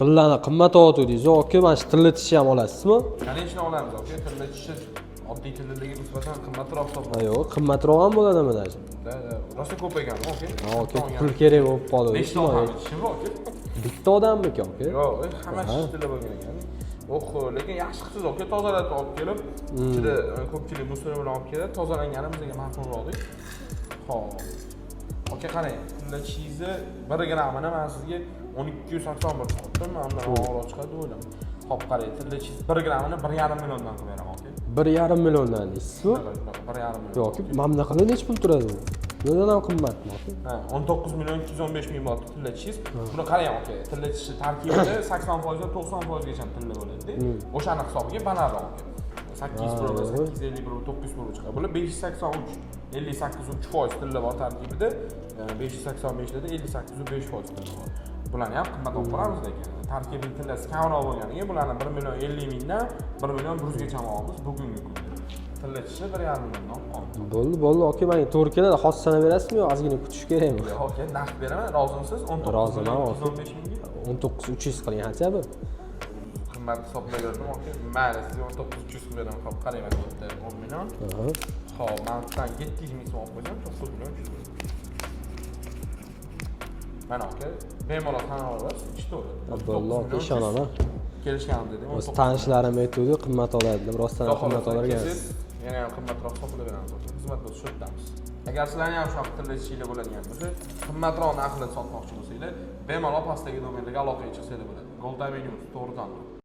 Tillani qimmat olyotgandingiz, aka, mana shu tilla tishni ham olasizmi? Конечно, olamiz, aka. Tilla tishi oddiy tillalarga nisbatan qimmatroq Ha, hisoblanadi. yo'q, qimmatroq ham bo'ladimi даже? Да, rosa ko'p ekan, aka. Ha, aka, pul kerak bo'lib qoldi. Nechta odam tishimi, aka? Bitta odammiki, aka? Yo'q, hamma tish tilla bo'lgan ekan. Oh, lekin yaxshi qilsiz, aka, tozalatib olib kelib, ichida ko'pchilik мусор bilan olib keladi, tozalangani bizga ma'qulroq. Xo'p. Aka, qarang, tilla tishingizni 1 grammini man sizga 1281 sotdim, mana bundan og'irroq chiqadi deb o'yladim. Xo'p, qarang, tilla tishingiz 1 grammini 1,5 milliondan qilib beraman, aka. 1,5 milliondan deysizmi? Shunaqa, 1,5 million. Yo'q, mana bunaqada nechi pul turadi u? Bundan ham qimmatmi, aka? Ha, 19 million 215 ming bor tilla tishingiz. Buni qarang, aka, tilla tishi tarkibida 80% dan 90% gacha tilla bo'ladi. O'shani hisobiga balandroq, aka. 800 proba, 850 proba, 900 proba chiqadi. Bular 583, 58,3% tilla bor tarkibida, 585 larda 58,5% tilla bor. Bularni ham qimmat olib qolamiz lekin. Tarkibida tillasi kamroq bo'lganiga bularni 1 million 50 mingdan 1 million 100 gacha olamiz bugungi kunda. Tilla tishi 1,5 milliondan olib qoldi. Bo'ldi, bo'ldi, aka, menga to'g'ri keladi. Hozir sanab berasizmi yo ozgina kutish kerakmi? Yo'q, aka, naqd beraman, rozimisiz? 19 Roziman, million aka. 215 mingga. 19 300 qiling, хотя бы. Qimmat hisoblagandim, aka. Mayli, sizga 19 300 qilib beraman. Xo'p, qarang, mana bu yerda 10 million. Xo'p, man bilan 700 ming so'm olib qo'ysam, 9 million 300 ming. Mana, aka, bemalol sanab olasiz, ish to'g'ri. Bo'ldi, aka, ishonaman. Kelishganimiz dedim. O'zi tanishlarim aytuvdi, qimmat oladi deb, rostdan ham qimmat olar ekansiz. Yana ham qimmatroq sotib beramiz, aka. Xizmat bo'lsa shu yerdamiz. Agar sizlarni ham shunaqa tilla tishinglar bo'ladigan bo'lsa, qimmatroq narxda sotmoqchi bo'lsanglar, bemalol pastdagi nomerlarga aloqaga chiqsanglar bo'ladi. Gold Avenue to'g'ri tanlov.